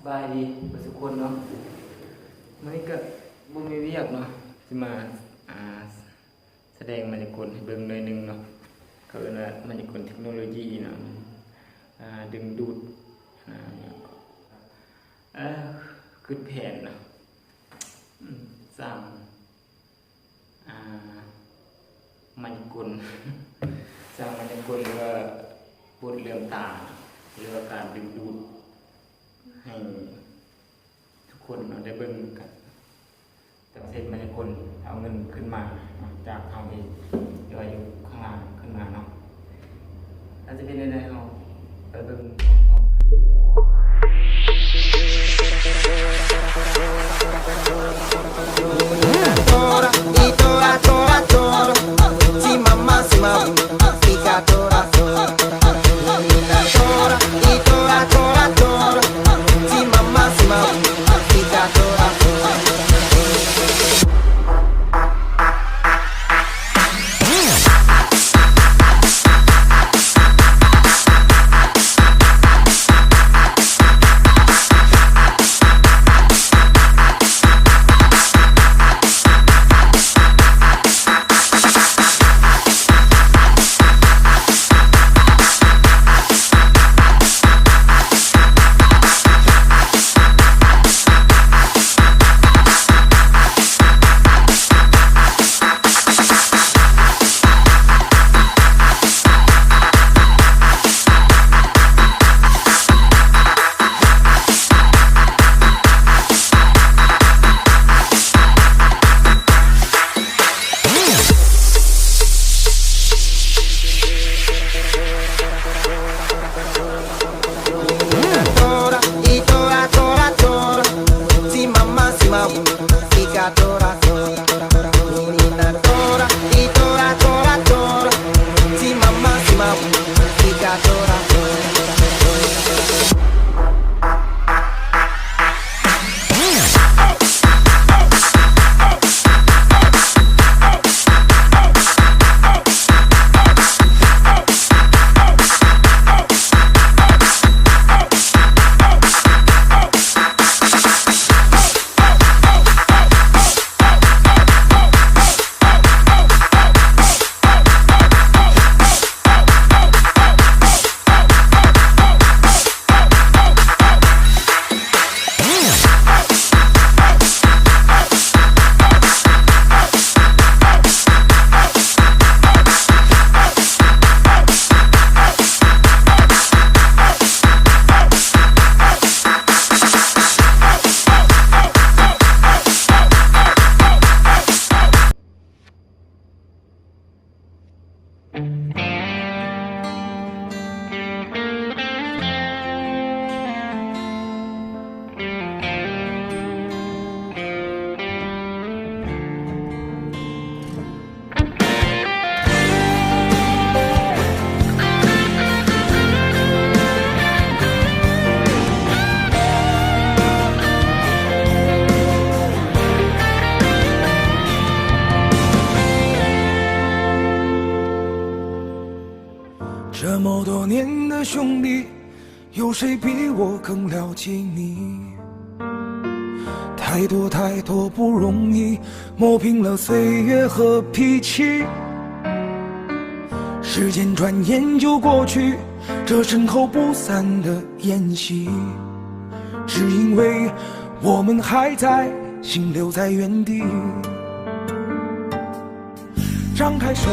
ສະບາຍດີເບິດທຸກຄົນເນາະ. ມື້ນີ້ກະບໍ່ມີວຽກເນາະ ຊິມາ ອ່າ ສະແດງມາຍາກົນໃຫ້ເບິ່ງໜ້ອຍໜຶ່ງເນາະ. ເຂົາເອີ້ນວ່າມາຍາກົນເທັກໂນໂລຢີເນາະ. ອ່າ ດຶງດູດ ອ່າ ຫຍັງກໍ ເອີ ຄິດແຜນເນາະ ອືມ ສ້າງ ອ່າ ມາຍາກົນ ສ້າງມາຍາກົນ ຫຼືວ່າບົດເຫຼືອມຕາ ຫຼືວ່າການດຶງດູດໃຫ້ທຸກຄົນເນາະໄດ້ເບິ່ງກັນ. ຈະເຮັດມາຍາກົນເອົາເງິນຂຶ້ນມາເນາະ ຈາກເຮົາເອງ ຫຼືວ່າຢູ່ຂ້າງລ່າງຂຶ້ນມາເນາະ. ອາດຈະເປັນແນວໃດ ເຮົາໄປເບິ່ງພ້ອມໆກັນ.这么多年的兄弟， 有谁比我更了解你？太多太多不容易，磨平了岁月和脾气。时间转眼就过去，这身后不散的宴席，只因为我们还在，心留在原地。张开手，